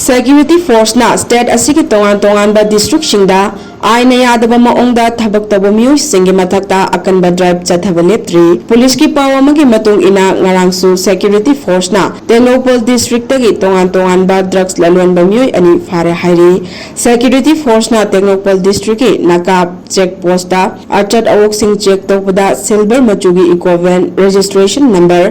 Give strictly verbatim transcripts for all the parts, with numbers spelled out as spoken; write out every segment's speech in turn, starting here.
Security Force ꯅ state ꯑꯁꯤꯒꯤ ꯇꯣꯉꯥꯟ ꯇꯣꯉꯥꯟꯕ district ꯁꯤꯡꯗ ꯑꯥꯏꯟꯅ ꯌꯥꯗꯕ ꯃꯑꯣꯡꯗ ꯊꯕꯛ ꯇꯧꯕ ꯃꯤꯑꯣꯏꯁꯤꯡꯒꯤ ꯃꯊꯛꯇ ꯑꯀꯟꯕ drive ꯆꯠꯊꯕ ꯂꯦꯞꯇ꯭ꯔꯤ꯫ Police ꯀꯤ ꯄꯥꯎ ꯑꯃꯒꯤ ꯃꯇꯨꯡ ꯏꯟꯅ, ꯉꯔꯥꯡꯁꯨ Security Force ꯅ ꯇꯦꯡꯅꯧꯄꯜ district ꯇꯒꯤ ꯇꯣꯉꯥꯟ ꯇꯣꯉꯥꯟꯕ drugs ꯂꯂꯣꯟꯕ ꯃꯤꯑꯣꯏ ꯑꯅꯤ ꯐꯥꯔꯦ ꯍꯥꯏꯔꯤ꯫ Security Force ꯅ ꯇꯦꯡꯅꯧꯄꯜ district ꯀꯤ ꯅꯥꯀꯥꯞ check post ꯇ ꯑꯆꯠ ꯑꯋꯣꯛꯁꯤꯡ check ꯇꯧꯕꯗ silver ꯃꯆꯨꯒꯤ eco van registration number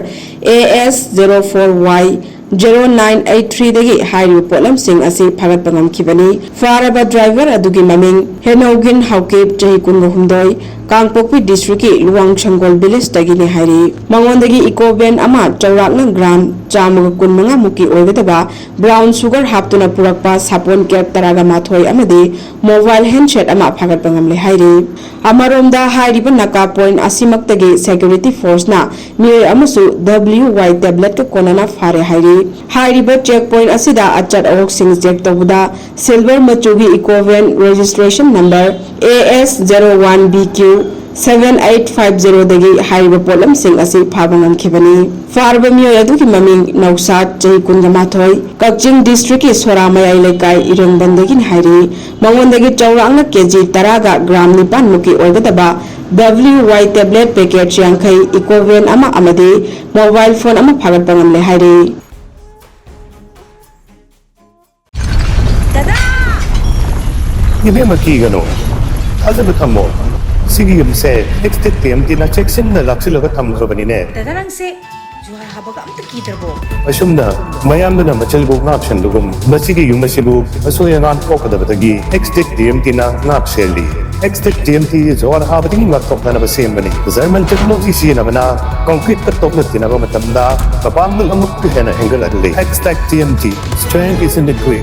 A S zero four Y zero nine eight three ꯗꯒꯤ ꯍꯥꯏꯔꯤꯕ ꯄꯣꯠꯂꯝꯁꯤꯡ ꯑꯁꯤ ꯐꯥꯒꯠꯄ ꯉꯝꯈꯤꯕꯅꯤ꯫ ꯐꯥꯔꯕ driver ꯑꯗꯨꯒꯤ ꯃꯃꯤꯡ ꯍꯦꯅꯧꯒꯤꯟ ꯍꯥꯎꯀꯤꯞ, ꯆꯍꯤ ꯀꯨꯟꯒ ꯍꯨꯝꯗꯣꯏ, ꯀꯥꯡꯄꯣꯛꯄꯤ district ꯀꯤ ꯂꯨꯋꯥꯡꯁꯪꯒꯣꯜ village ꯇꯒꯤꯅꯤ ꯍꯥꯏꯔꯤ꯫ ꯃꯉꯣꯟꯗꯒꯤ eco van ꯑꯃ ꯆꯥꯎꯔꯥꯛꯅ gram ꯆꯥꯝꯃꯒ ꯀꯨꯟꯃꯉꯥ ꯃꯨꯛꯀꯤ ꯑꯣꯏꯒꯗꯕ brown sugar ꯍꯥꯞꯇꯨꯅ ꯄꯨꯔꯛꯄ ꯁꯥꯄꯣꯟ cap ꯇꯔꯥꯒ ꯃꯥꯊꯣꯏ ꯑꯃꯗꯤ mobile handset ꯑꯃ ꯐꯥꯒꯠꯄ ꯉꯝꯂꯦ ꯍꯥꯏꯔꯤ꯫ ꯑꯃꯔꯣꯝꯗ, ꯍꯥꯏꯔꯤꯕ ꯅꯥꯀꯥꯞ point ꯑꯁꯤꯃꯛꯇꯒꯤ Security Force ꯅ ꯃꯤꯑꯣꯏ ꯑꯃꯁꯨ W Y tablet ꯀ ꯀꯣꯟꯅꯅ ꯐꯥꯔꯦ ꯍꯥꯏꯔꯤ꯫ ꯍꯥꯏꯔꯤꯕ check point ꯑꯁꯤꯗ ꯑꯆꯠ ꯑꯋꯣꯛꯁꯤꯡ check ꯇꯧꯕꯗ silver ꯃꯆꯨꯒꯤ eco van registration number A S zero one B Q seven eight five zero ꯗꯒꯤ ꯍꯥꯏꯔꯤꯕ ꯄꯣꯠꯂꯝꯁꯤꯡ ꯑꯁꯤ ꯐꯥꯕ ꯉꯝꯈꯤꯕꯅꯤ꯫ ꯐꯥꯔꯕ ꯃꯤꯑꯣꯏ ꯑꯗꯨꯒꯤ ꯃꯃꯤꯡ ꯅꯧꯁꯥꯗ, ꯆꯍꯤ ꯀꯨꯟꯒ ꯃꯥꯊꯣꯏ, ꯀꯛꯆꯤꯡ district ꯀꯤ ꯁꯣꯔꯥ ꯃꯌꯥꯏ ꯂꯩꯀꯥꯏ ꯏꯔꯦꯡꯕꯟꯗꯒꯤꯅꯤ ꯍꯥꯏꯔꯤ꯫ ꯃꯉꯣꯟꯗꯒꯤ ꯆꯥꯎꯔꯥꯛꯅ ꯀꯦꯖꯤ ꯇꯔꯥꯒ gram ꯅꯤꯄꯥꯟ ꯃꯨꯛꯀꯤ ꯑꯣꯏꯒꯗꯕ W Y tablet packet ꯌꯥꯡꯈꯩ, eco van ꯑꯃ ꯑꯃꯗꯤ mobile phone ꯑꯃ ꯐꯥꯒꯠꯄ ꯉꯝꯂꯦ ꯍꯥꯏꯔꯤ꯫ ꯏꯕꯦꯝꯃ, ꯀꯤꯒꯅꯨ, ꯊꯥꯖꯕ ꯊꯝꯃꯣ꯫ ꯁꯤꯒꯤ ꯌꯨꯝꯁꯦ Extech T M T ꯅ ꯆꯦꯛꯁꯤꯟꯅ ꯂꯥꯛꯁꯤꯜꯂꯒ ꯊꯝꯈ꯭ꯔꯕꯅꯤꯅꯦ꯫ ꯗꯥꯗꯥ, ꯅꯪꯁꯦ ꯖꯨꯍꯥꯔ ꯍꯥꯕꯒ ꯑꯝꯇ ꯀꯤꯗ꯭ꯔꯕꯣ? ꯑꯁꯨꯝꯅ ꯃꯌꯥꯝꯗꯨꯅ ꯃꯆꯜꯕꯨ ꯉꯥꯛ ꯁꯦꯟꯕꯒꯨꯝ, ꯃꯁꯤꯒꯤ ꯌꯨꯝ ꯑꯁꯤꯕꯨ ꯑꯁꯣꯏ ꯑꯉꯥꯝ ꯊꯣꯛꯀꯗꯕꯗꯒꯤ Extech T M T ꯅ ꯉꯥꯛ ꯁꯦꯜꯂꯤ꯫ Extech T M T ꯖꯨꯍꯥꯔ ꯍꯥꯕꯗꯒꯤ ꯉꯥꯛꯊꯣꯛꯅꯅꯕ ꯁꯦꯝꯕꯅꯤ꯫ German technology ꯁꯤꯖꯤꯟꯅꯕꯅ concrete ꯇ ꯇꯣꯛꯅ ꯇꯤꯟꯅꯕ ꯃꯇꯝꯗ ꯃꯄꯥꯡꯒꯜ ꯑꯃꯨꯛꯀ ꯍꯦꯟꯅ ꯍꯦꯟꯒꯠꯍꯜꯂꯤ꯫ Extech T M T, strength is in the grit.